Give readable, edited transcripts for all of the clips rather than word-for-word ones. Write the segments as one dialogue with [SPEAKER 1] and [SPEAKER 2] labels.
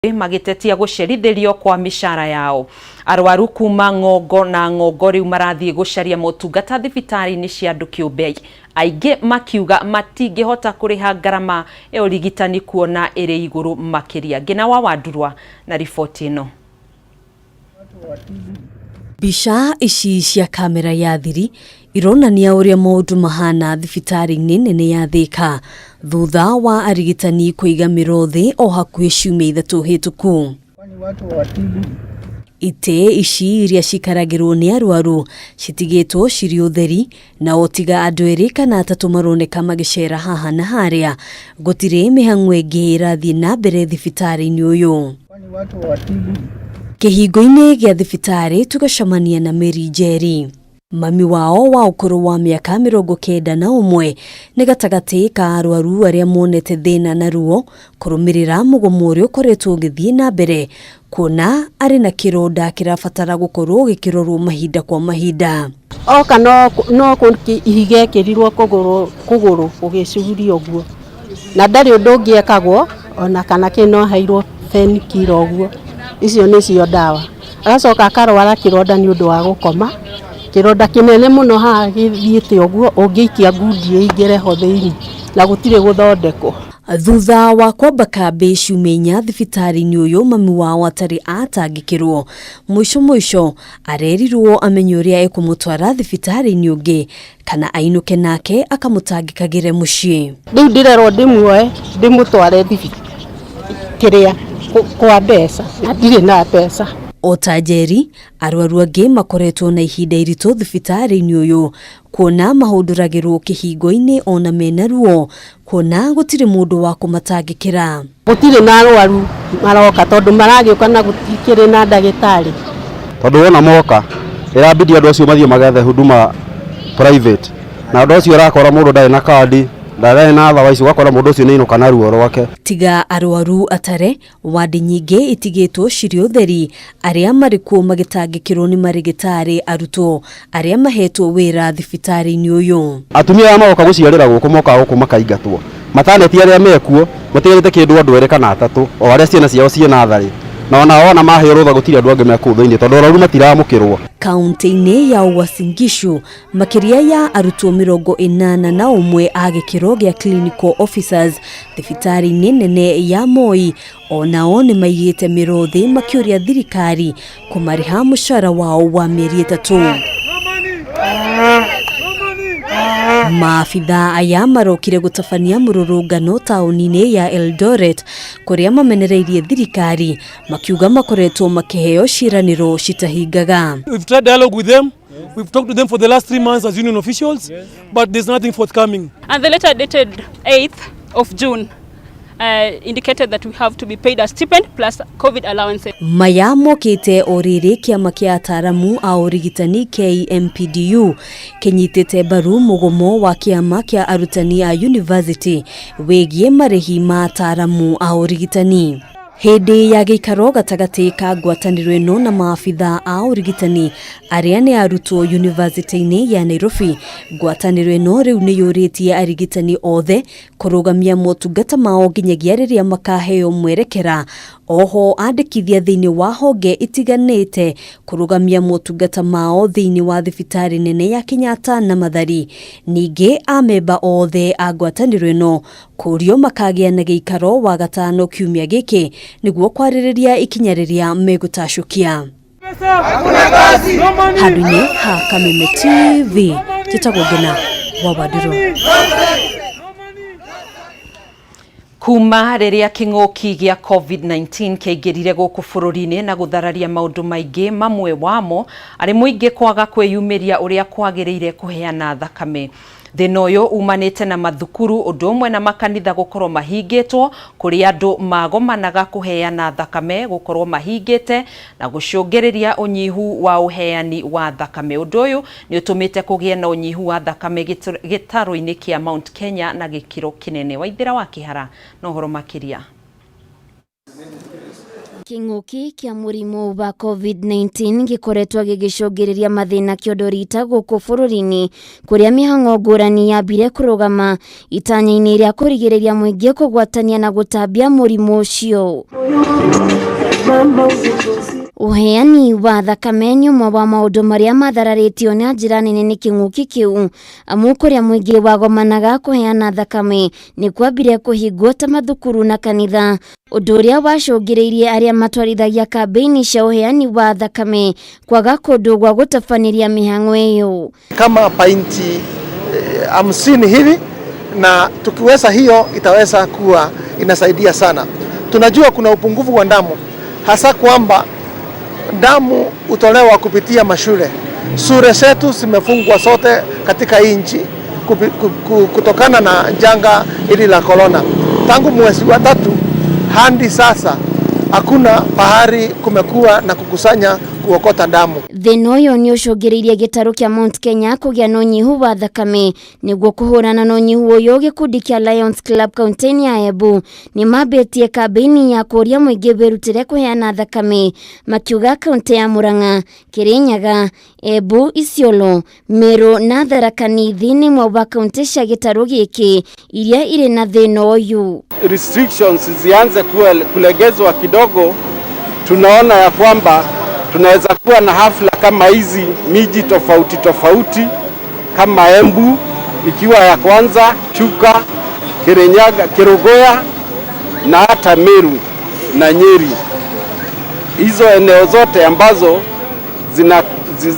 [SPEAKER 1] Magĩtetia gũcerithĩrio kwa mĩcara yao. Arwaru kuma ng'ongo na ng'ongo rĩu marathiĩ gũcaria motungata thibitarĩ-inĩ cia andũ kĩũmbe, aingĩ makiuga matingĩhota kũrĩha ngarama ya ũrigitani kuona ĩrĩ igũrũ makĩria. Ngĩna wa Wandurwa na riboti ĩno.
[SPEAKER 2] Mbica ici cia kamera ya thiri ironania ũrĩa maũndũ mahana thibitarĩ-inĩ nene ya Thika thutha wa arigitani kũiga mĩro thĩ o hakuhĩ ciumia 3 hĩtũku. Itĩ ici iria cikaragĩrwo nĩ arwaru citigĩtwo cirĩ ũtheri na o tiga andũ 2 kana 3 maroneka magĩcera haha na harĩa, gũtirĩ mĩhang'o ĩngĩ ĩrathiĩ na mbere thibitarĩ-inĩ ũyũ. Kĩhingo-inĩ gĩa thibitarĩ tũgacemania na Mary Njeri. Mami wao wa ũkũrũ wa mĩaka 91 nĩ gatagatĩ ka arwaru arĩa monete thĩna na ruo kũrũmĩrĩra mũgomo ũrĩa ũkoretwo ũgĩthiĩ na mbere, kuona arĩ na kĩronda kĩrabatara gũkorwo gĩkĩrorwo mahinda kwa mahinda.
[SPEAKER 3] Oka no ihiga ekĩrirwo kũgũrũ gũgĩcuria ũguo, na ndarĩ ũndũ ũngĩ ekagwo ona kana kĩ no aheirwo painkiller ũguo, icio nĩcio ndawa. Agacoka akarwara kĩronda nĩ ũndũ wa gũkoma, kĩronda kĩnene mũno haha gĩthiĩte ũguo, ũngĩikia ngundi ĩingĩre ho thĩinĩ na gũtirĩ gũthondekwo.
[SPEAKER 2] Thutha wa kwamba kambĩ ciumia 4 thibitarĩ-inĩ ũyũ, mami wao atarĩ atangĩkĩrwo, mũico mũico arerirwo amenye ũrĩa ekũmũtwara thibitarĩ-inĩ ũngĩ kana ainũke nake akamũtangĩkagĩre mũciĩ.
[SPEAKER 3] Rĩu ndĩrerwo ndĩmuoe ndĩmũtware kĩrĩa kwa mbeca na ndirĩ na mbeca.
[SPEAKER 2] O ta Njeri, arwaru angĩ makoretwo na ihinda iritũ thibitarĩ-inĩ ũyũ kuona mahũndũragĩrwo kĩhingo-inĩ ona mena ruo, kuona gũtirĩ mũndũ wa kũmatangĩkĩra.
[SPEAKER 3] Gũtirĩ na arwaru maroka tondũ maragĩũka na gũtikĩrĩ na ndagĩtarĩ.
[SPEAKER 4] Tondũ wona moka ĩrabidi andũ acio mathiĩ magethe huduma private, na andũ acio ũrakora mũndũ ndarĩ na kandi, ndarĩ na otherwise ũgakora mũndũ ũcio nĩainũka na ruo rwake.
[SPEAKER 2] Tiga arwaru atare, wandi nyingĩ itigĩtwo cirĩ ũtheri, arĩa marĩ kuo magĩtangĩkĩrwo nĩ marĩgĩtarĩ arutwo arĩa mahetwo wĩra thibitarĩ-inĩ ũyũ.
[SPEAKER 4] Atumia aya magoka gũciarĩra gũkũ mokaga gũkũ makaingatwo, mataneti arĩa mekuo matigarĩte kĩndũ andũ 2 kana 3 o arĩa ciana ciao ciĩ natharĩ, na ona wona maheo rũtha gũtirĩ andũ angĩ mekũu thĩinĩ tondũ arwaru matiramũkĩrwo.
[SPEAKER 2] Kaunti-inĩ ya Uasin Gishu, makĩria ya arutwo 81 a gĩkĩro gĩa clinical officers thibitarĩ-inĩ nene ya Moi onao nĩ maigĩte mĩro thĩ makĩũria thirikari kũmarĩha mũcara wao wa mĩeri 3. Maabitha aya marokire gũtabania mũrũrũngano taũni-inĩ ya Eldoret kũrĩa mamenereirie thirikari makiuga makoretwo makĩheo ciĩranĩro citahingaga.
[SPEAKER 5] We've tried dialogue with them. We've talked to them for the last 3 months as union officials, but there's nothing forthcoming.
[SPEAKER 6] And the letter dated 8th of June indicated that we have to be paid a stipend plus COVID allowances.
[SPEAKER 2] Maya mokĩte o rĩrĩ kĩama kĩa ataaramu a ũrigitani KMPDU kĩnyitĩte mbaru mũgomo wa kĩama kĩa arutani a university wĩgiĩ marĩhi ma ataaramu a ũrigitani. Hĩndĩ ya gĩikaro gatagatĩ ka ngwatanĩro ĩno na maabitha a ũrigitani arĩa nĩ arutwo yunivasĩtĩ-inĩ ya Nairobi, ngwatanĩro ĩno rĩu nĩ yũrĩtie arigitani othe kũrũgamia motungata mao nginyagia rĩrĩa makaheo mwerekera. Oho andĩkithia thĩinĩ wa honge itiganĩte kũrũgamia motungata mao thĩinĩ wa thibitarĩ nene ya Kenyatta na Mathari. Ningĩ amemba othe a ngwatanĩro ĩno kũrio makagĩa na gĩikaro wa gatano kiumia gĩkĩ nĩguo kwarĩrĩria ikinya rĩrĩa megũtacũkia. Handũ-inĩ ha Kameme TV, njĩtagwo Ngĩna wa Wandirũ.
[SPEAKER 1] Kuma rĩrĩa kĩng'ũki gĩa COVID-19 kĩaingĩrire gũkũ bũrũri-inĩ na gũthararia maũndũ maingĩ, mamwe wamo arĩ mũingĩ kwaga kwĩyumĩria ũrĩa kwagĩrĩire kũheana thakame. Thĩna ũyũ umanĩte na mathukuru ũndũ ũmwe na makanitha gũkorwo mahingĩtwo, kũrĩa andũ magomanaga kũheana thakame gũkorwo mahingĩte na gũcũngĩrĩria ũnyihu wa ũheani wa thakame. Ũndũ ũyũ nĩ ũtũmĩte kũgĩe na ũnyihu wa thakame gĩtarũ-inĩ kĩa Mount Kenya na gĩkĩro kĩnene. Waithĩra wa Kĩhara na ũhoro makĩria.
[SPEAKER 7] Kĩng'ũki kĩa mũrimũ wa COVID-19 gĩkoretwo gĩgĩcũngĩrĩria mathĩna kĩondo rita gũkũ bũrũri-inĩ kũrĩa mĩhang'o ngũrani yambire kũrũgama itanya-inĩ rĩa kũrigĩrĩria mũingĩ kũgwatania na gũtambia mũrimũ ũcio. Ũheani wa thakame nĩ ũmwe wa maũndũ marĩa mathararĩtio na njĩra nene nĩ kĩng'ũki kĩu, amu kũrĩa mũingĩ wagomanaga kũheana thakame nĩ kwambire kũhingwo ta mathukuru na kanitha, ũndũ ũrĩa wacũngĩrĩirie arĩa matwarithagia kambĩini cia ũheani wa thakame kwaga kũndũ gwa gũtabanĩria mĩhang'o ĩyo.
[SPEAKER 8] Kama painti 50 hivi, na tukiweza hiyo itaweza kuwa inasaidia sana. Tunajua kuna upungufu wa damu, hasa kwamba damu hutolewa kupitia mashule. Shule zetu zimefungwa zote katika hii nchi kutokana na janga hili la corona. Tangu mwezi wa 3 hadi sasa hakuna pahali kumekuwa na kukusanya kuokota damu.
[SPEAKER 7] Thĩna ũyũ nĩ ũcũngĩrĩirie gĩtarũ kĩa Mount Kenya kũgĩa na ũnyihu wa thakame. Nĩguo kũhũrana na ũnyihu ũyũ, gĩkundi kĩa Lions Club kaunti-inĩ ya Embu nĩ mambĩtie kambĩini ya kũũria mũingĩ wĩrutĩre kũheana thakame, makiuga kaunti ya Murang'a, Kirinyaga, Embu, Isiolo, Meru na Tharaka Nithi nĩ imwe wa kaunti cia gĩtarũ gĩkĩ iria irĩ na thĩna ũyũ.
[SPEAKER 9] Restrictions zianze kulegezwa kidogo, tunaona ya kwamba tunaweza kuwa na hafla kama hizi miji tofauti tofauti kama Embu ikiwa ya kwanza, Chuka, Kirinyaga, Kerugoya na hata Meru na Nyeri. Hizo eneo zote ambazo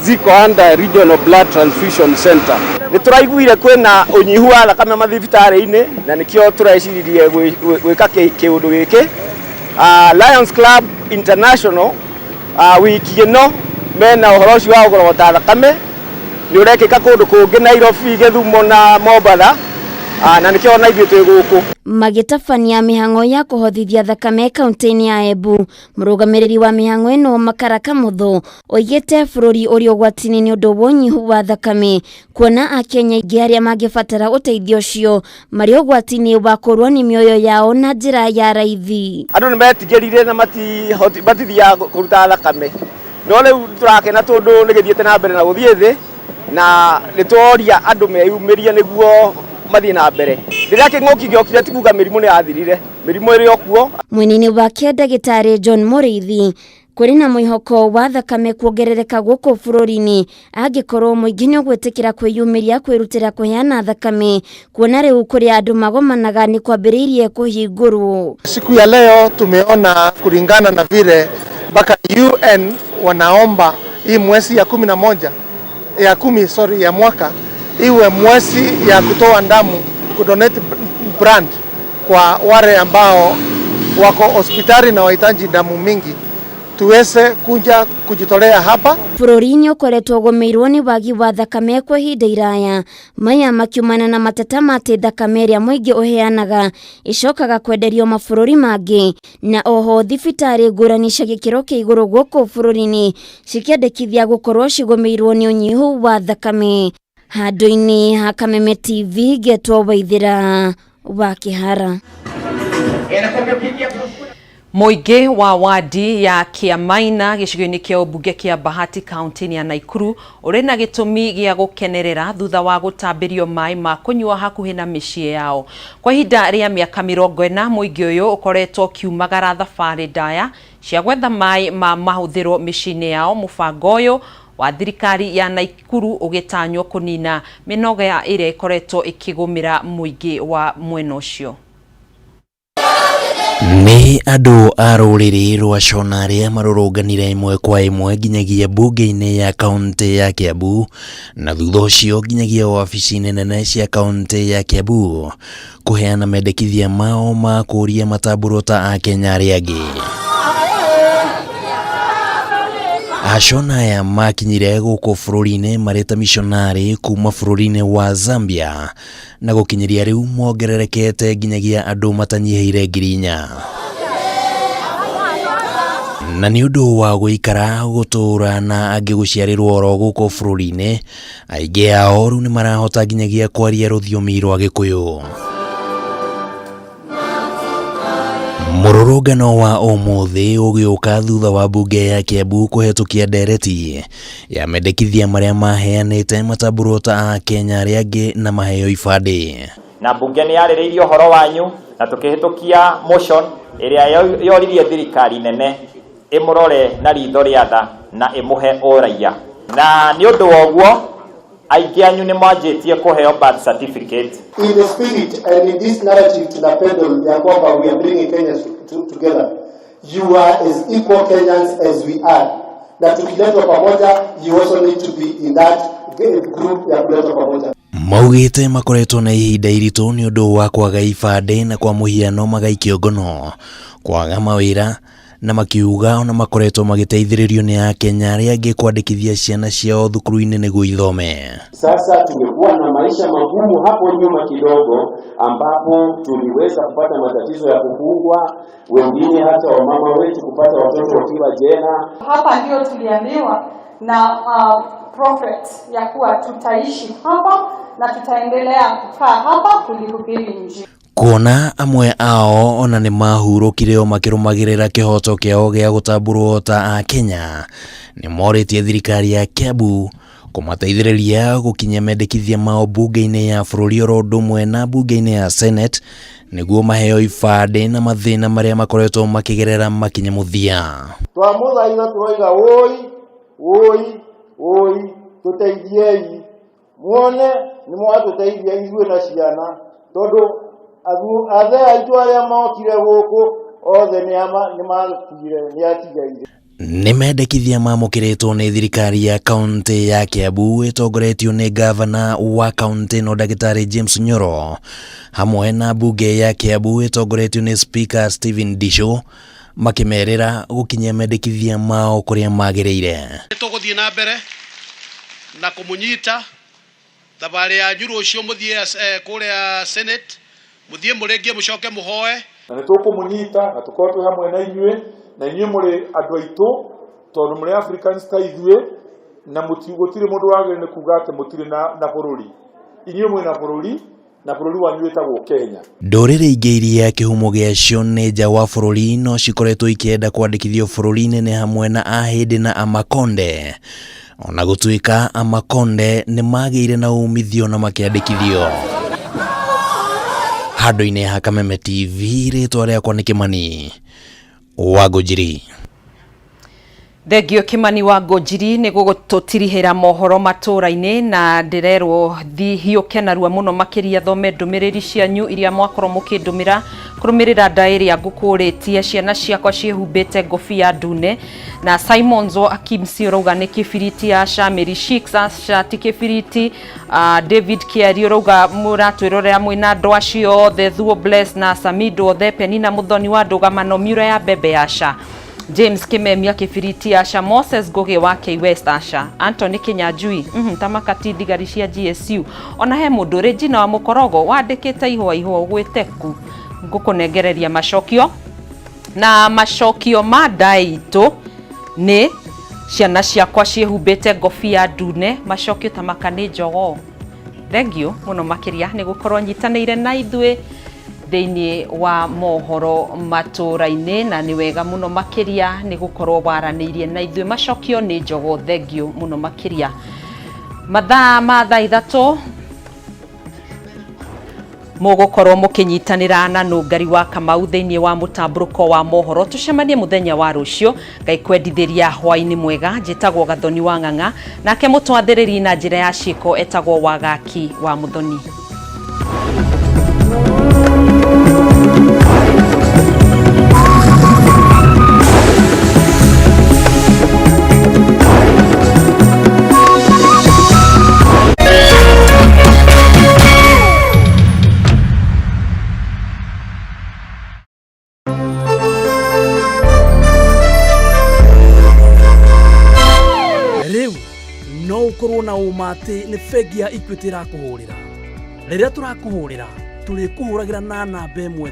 [SPEAKER 9] ziko under Regional Blood Transfusion Center.
[SPEAKER 10] Nĩ tũraiguire kwĩna ũnyihu wa thakame mathibitarĩ-inĩ na nĩkĩo tũreciririe gwĩka kĩũndũ gĩkĩ. Lions Club International wiki ĩno mena ũhoro ũcio wa kũrogota thakame nĩ ũrekĩka kũndũ kũngĩ Nairobi, Gĩthumo na Mombatha, na nĩkĩo ona ithuĩ twĩ gũkũ.
[SPEAKER 7] Magĩtabania mĩhang'o ya kũhothithia thakame kaunti-inĩ ya Embu, mũrũgamĩrĩri wa mĩhang'o ĩno Makara Kamuthu oigĩte bũrũri ũrĩ ũgwati-inĩ nĩ ũndũ wa ũnyihu wa thakame, kuona akenya aingĩ arĩa mangĩbatara ũteithio ũcio marĩ ũgwati-inĩ wa kũrũo nĩ mĩoyo yao na njĩra ya raithi.
[SPEAKER 10] Andũ nĩ metigĩrire na matithiaga kũruta thakame, no rĩu tũrakena tondũ nĩ gĩthiĩte na mbere na gũthiĩ thĩ, na nĩ tworia andũ meyumĩrie nĩguo mathiĩ na mbere. Rĩrĩa kĩng'ũki gĩokire ti kuga mĩrimũ nĩ yathirire, mĩrimũ ĩrĩ o kuo.
[SPEAKER 7] Mwena-inĩ wake ndagĩtarĩ John Mũrĩithi, kũrĩ na mwĩhoko wa thakame kuongerereka gũkũ bũrũri-inĩ angĩkorwo mũingĩ nĩ ũgwĩtĩkĩra kwĩyumĩria kwĩrutĩra kũheana thakame, kuona rĩu kũrĩa andũ magomanaga nĩ kwambĩrĩirie kũhingũrwo.
[SPEAKER 8] Siku ya leo tumeona kulingana na vile mpaka UN wanaomba hii mwezi ya 11 ya 10 sorry ya mwaka iwe mwezi ya kutoa damu, kudonate brand kwa wale ambao wako hospitali na wahitaji damu mingi, tuweze kuja kujitolea hapa.
[SPEAKER 7] Bũrũri nĩ ũkoretwo ũgũmĩirwo nĩ wagi wa thakame kwa ihinda iraya, maya makiumana na mateta ma atĩ thakame ĩrĩa mũingĩ ũheanaga ĩcokaga kwenderio mabũrũri mangĩ, na oho thibitarĩ ngũrani cia gĩkĩro kĩa igũrũ gũkũ bũrũri-inĩ cikĩandĩkithia gũkorwo cigũmĩirwo nĩ ũnyihu wa thakame. Handũ-inĩ ha Kameme TV ngetwo Waithĩra wa Kĩhara.
[SPEAKER 1] Mũingĩ wa wadi ya Kĩamaina gĩcigo-inĩ kĩa ũmbunge kĩa Bahati kaunti-inĩ ya Nakuru ũrĩ na gĩtũmi gĩa gũkenerera thutha wa gũtambĩrio maĩ ma kũnyua hakuhĩ na mĩciĩ yao. Kwa ihinda rĩa mĩaka 40 mũingĩ ũyũ ũkoretwo ũkiumagara thabarĩ ndaya cia gwetha maĩ ma mahũthĩro mĩciĩ-inĩ yao. Mũbango ũyũ wa thirikari ya Nakuru ũgĩtanywo kũnina mĩnoga ĩrĩa ĩkoretwo ĩkĩgũmĩra mũingĩ wa mwena ũcio.
[SPEAKER 11] Nĩ andũ a rũrĩrĩ rwa Shona arĩa marũrũnganire ĩmwe kwa ĩmwe nginyagia mbunge-inĩ ya kaunti ya Kiambu na thutha ũcio nginyagia wabici-inĩ nene cia kaunti ya Kiambu kũheana mendekithia mao ma kũũria matambũrwo ta akenya arĩa angĩ. Ashona aya makinyire gũkũ bũrũri-inĩ marĩ ta mishonarĩ kuma bũrũri-inĩ wa Zambia na gũkinyĩria rĩu mongererekete nginyagia andũ matanyihĩire 4,000. Na nĩ ũndũ wa gũikara gũtũũra na angĩ gũciarĩrwo oro gũkũ bũrũri-inĩ, aingĩ ao rĩu nĩ marahota nginyagia kwaria rũthiomi rwa Gĩkũyũ. Mũrũrũngano wa ũmũthĩ ũgĩũka thutha wa mbunge ya Kiambu kũhetũkia ndereti ya mendekithia marĩa maheanĩte matambũrwo ta Akenya arĩa angĩ na maheo ibandĩ.
[SPEAKER 12] Na mbunge nĩ yarĩrĩirie ũhoro wanyu na tũkĩhĩtũkia motion ĩrĩa yoririe thirikari nene ĩmũrore na ritho rĩa tha na ĩmũhe ũraiya. Na nĩ ũndũ wa ũguo aingĩ anyu nĩ mwanjĩtie kũheo birth certificate.
[SPEAKER 8] In the spirit and in this narrative tuna peddle ya kwamba we are bringing Kenyans together. You are as equal Kenyans as we are. Na tukiletwa pamoja, you also need to be in that group ya kuletwa pamoja.
[SPEAKER 11] Maugĩte makoretwo na ihinda iritũ nĩ ũndũ wa kwaga ibandĩ na kwa mũhiano magaikio ngono, kwaga mawĩra na makiuga ona makoretwo magĩteithĩrĩrio nĩ Akenya arĩa angĩ kwandĩkithia ciana ciao thukuru-inĩ nĩguo ithome.
[SPEAKER 13] Sasa tumekuwa na maisha magumu hapo nyuma kidogo, ambapo tuliweza kupata matatizo ya kufungwa, wengine hata wamama wetu kupata watoto wakiwa jela.
[SPEAKER 14] Hapa ndio tuliambiwa na prophet ya kuwa tutaishi hapa na tutaendelea kukaa hapa kulihubiri Injili.
[SPEAKER 11] Kuona amwe ao ona nĩ mahurũkire o makĩrũmagĩrĩra kĩhoto kĩao gĩa gũtambũrwo ta Akenya, nĩ morĩtie thirikari ya Kiambu kũmateithĩrĩria gũkinyia mendekithia mao mbunge-inĩ ya bũrũri oro ũndũ ũmwe na mbunge-inĩ ya Senate nĩguo maheo ibandĩ na mathĩna marĩa makoretwo makĩgerera makinye mũthia.
[SPEAKER 15] Twamũthaitha tũroiga wũi wũi wũi, tũteithiei muone nĩ mwatũteithia ithuĩ na ciana, tondũ athe aitũ arĩa mokire gũkũ othe nĩ makuire, nĩ atigaire.
[SPEAKER 11] Nĩ mendekithia mamũkĩrĩtwo nĩ thirikari ya kaunti ya Kiambu ĩtongoretio nĩ gavana wa kaunti ĩno ndagĩtarĩ James Nyoro, hamwe na mbunge ya Kiambu ĩtongoretio nĩ Speaker Stephen Disho, makĩmerĩra gũkinyia mendekithia mao kũrĩa magĩrĩire.
[SPEAKER 16] Tũgũthiĩ na mbere na kũmũnyita thabarĩ yanyu rũciũ mũthiĩ kũrĩa Senate, mũthiĩ mũrĩngie mũcoke mũhoe.
[SPEAKER 17] Na nĩ tũkũmũnyita na tũkorwo twĩ hamwe na inyuĩ, na inyuĩ mũrĩ andũ aitũ tondũ mũrĩ Africans ta ithuĩ, na gũtirĩ mũndũ wagĩrĩire nĩ kuga atĩ mũtirĩ na bũrũri. Inyuĩ mwĩna bũrũri na bũrũri wanyu wĩtagwo Kenya.
[SPEAKER 11] Ndũrĩrĩ ingĩ iria kĩhumo gĩacio nĩ nja wa bũrũri no cikoretwo ikĩenda kwandĩkithio bũrũri-inĩ nĩ hamwe na Ahĩndĩ na Amakonde. Ona gũtuĩka Amakonde nĩ magĩire na umithio na makĩandĩkithio. Handũ-inĩ ha Kameme TV, rĩtwa rĩakwa nĩ Kĩmani wa Ngũnjiri.
[SPEAKER 1] Thengio Kimani wa Ngũnjiri nĩ gũgũtũtirihĩra mohoro matũra-inĩ, na ndĩrerwo hiũke narua mũno makĩria thome ndũmĩrĩri cianyu iria mwakorwo mũkĩndũmĩra kũrũmĩrĩra ndaĩ ĩrĩa ngũkũrĩtie ciana ciakwa ciĩhumbĩte ngũbia ndune. Na Simonzo Akimsi ũrauga nĩ kĩbiriti ya Shamiri Sheiks, aca ti kĩbiriti. David Kĩari ũrauga mũratwĩrorera mwĩna andũ acio othe, Thuo Bless na Samido othe, Penina Mũthoni wa Ndũgamano, Miura ya Mbembe ya Sha, James Kimemia kĩbiriti aca, Moses Ngugi wa K West aca, Anthony Kinyanjui tamakati thigari cia GSU. Ona he mũndũ Regina wa Mũkorogo wandĩkĩte ihũa ihũa ũgwĩte ku, ngũkũnengereria macokio. Na macokio ma ndaĩ itũ nĩ ciana ciakwa ciĩhumbĩte ngobia ndune, macokio tamaka nĩ jogoo. Thengio mũno makĩria nĩ gũkorwo nyitanĩire na ithuĩ thĩinĩ wa mohoro matũra-inĩ, na nĩ wega mũno makĩria nĩ gũkorwo waranĩirie na ithuĩ. Macokio nĩ jogoo. Thengio mũno makĩria. Mathaa ma thaa 3 mũgũkorwo mũkĩnyitanĩra na Nũngari wa Kamau thĩinĩ wa mũtambũrũko wa mohoro. Tũcemanie mũthenya wa rũciũ. Ngai kwendithĩria hwaĩ-inĩ mwega. Njĩtagwo Gathoni wa Ng'ang'a, nake mũtwathĩrĩri na njĩra ya ciĩko etagwo Wagaki wa Mũthoni.
[SPEAKER 5] Rĩu no ũkorwo na ũma atĩ nĩ bengi ya Equity ĩrakũhũrĩra. Rĩrĩa tũrakũhũrĩra, tũrĩkũhũragĩra na namba ĩmwe.